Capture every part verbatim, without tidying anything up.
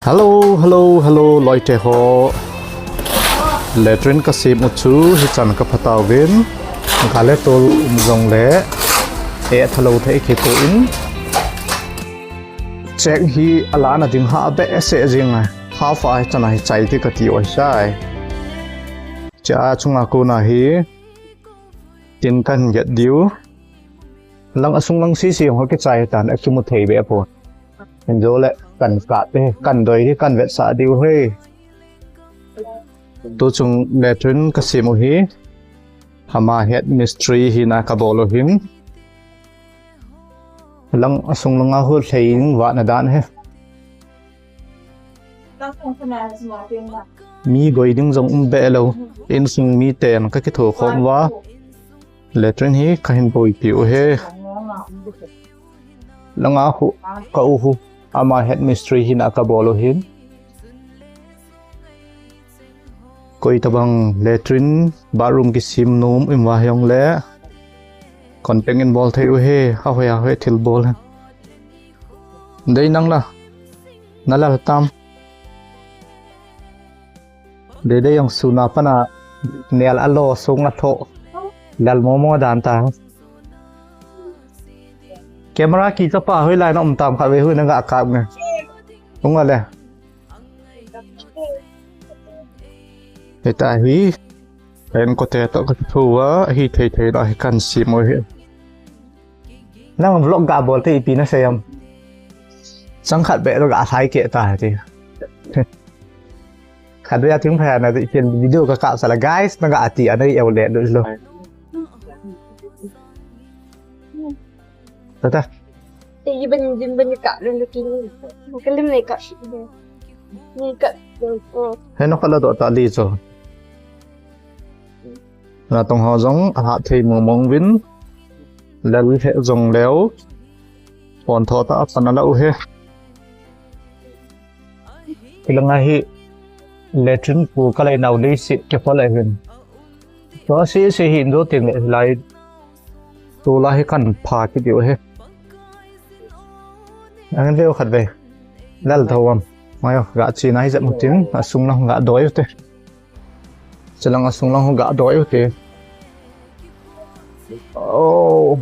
Hello, hello, hello, loite ho. Latrine kasem u chu hichan kapha tauvin. Gale tol um jongle e thalo thei kitoh in. Check hi alana ding ha behseh jing a. Half a hichan a hichai ti kati u ahi. Chea chunga kona hi tin kahin get diu. Lang asung lang sisi ho kichai tan akimu thei be po. Hinjole kan kap e, kan doi hi kan vetsah diu ahi. Tuchung latrine kasem u hi, ama head mistri hina kabol u hin. Lang asung langa ho lhei in vahna dan ahi. Mi goi ding jong um be lou. Insung miten kakithokhom uva. Latrine hi kahin boipi u ahi. Langa hu, ka u hu, ama head mistri hina kabol u hin. Koi tabang latrine, bathroom kisem nom um uva jongle contact in bol thei u ahi, ahoi ahoi thil bol ahi. Dei nang la, nalal tam. Dei dei jong suna pana nel alo sung atho. Lal momo dan ta. Camera kichapa hoilai na um tam khatvei hu nanga kap nge. Ung ale. Hita hi. Kain kote toh kathu uva, hithei thei la hi kahin sem u ahi. Nang vlog gabol te ipi nasei em. Chang khat beh toh galhai keh ta ti. Khatvei a thing pha na ti chen video kakap sah la guys, nanga ti ana eu le lou. Tata. Te iban jin ban ka lun ki. Kalim ne ka. Ni ka. Heno kala do ta li cho. Natong ho jong ahat thei mong mong uvin. Lal he jong leo. Pon tho ta pan la u ahi. Kilanga hi latrine pu kalai nau lei si ke pho le hin. To si si hin do ting le lai. Tu la hi kan pha ki diu ahi. Ang veu khat ve. Lal tho am. Mai ga chi na hi jat mu tin asung lang ga doi u te. Chilang asung lang hu ga doi u te. Oh.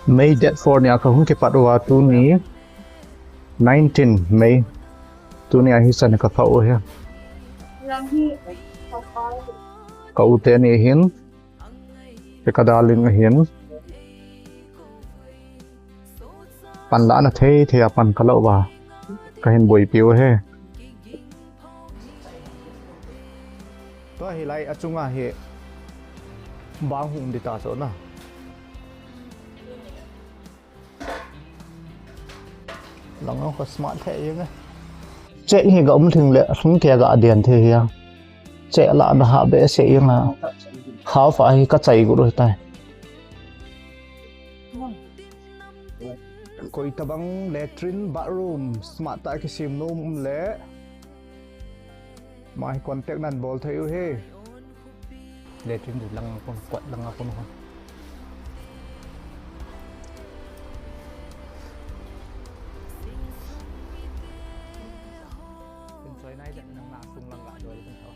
May date four ni a kahung kipat uva tuni nineteen May. Tuni a hichan kapha u ahi. Ka u teni hin. Ka darling ahin. Pan la na thei thei a pan kalo uva. Kahin boipi u ahi. Tua hilai achunga hi bang hung di ta so na. Lang ko smart thei jeng e. Che hi ga um thing le, lhung ke ga den thei hi a. Che la na ha behseh jeng a. Half a hi kachai gu ro tai. Koi tabang latrine bathroom smart ta kisem nom um le. Mai contact nan bol thei u ahi. Latrine du lang kon, kot lang kon ho. Kin soi nai ja nang na sung lang ga doi kin ho.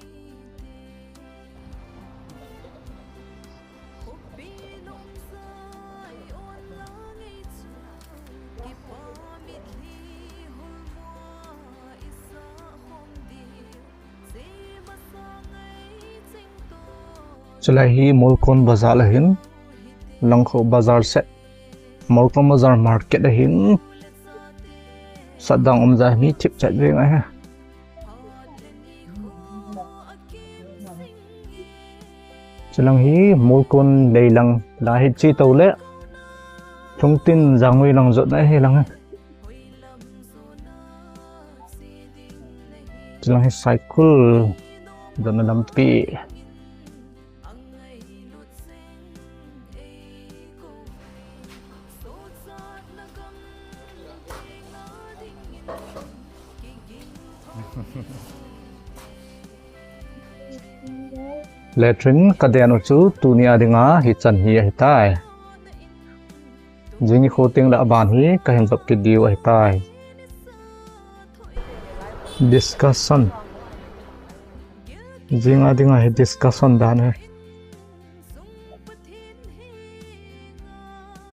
Chulai hi Molkon Bazar ahin, Langkho Bazar set, Molkon Bazar Market ahin, satdang umja hi thip chet veng ahi. Chulang hi Molkon leilang la hi chi to le. Lhungtin Jangui lang jot na hi lang. Chulang hi cycle jotna lampi. Latrine kaden u chu tuni a dinga hichan hi ahitai. Jing nikho teng le aban hi kahin jop kit diu ahitai. Discussion. Jing a dinga hi discussion dan hi.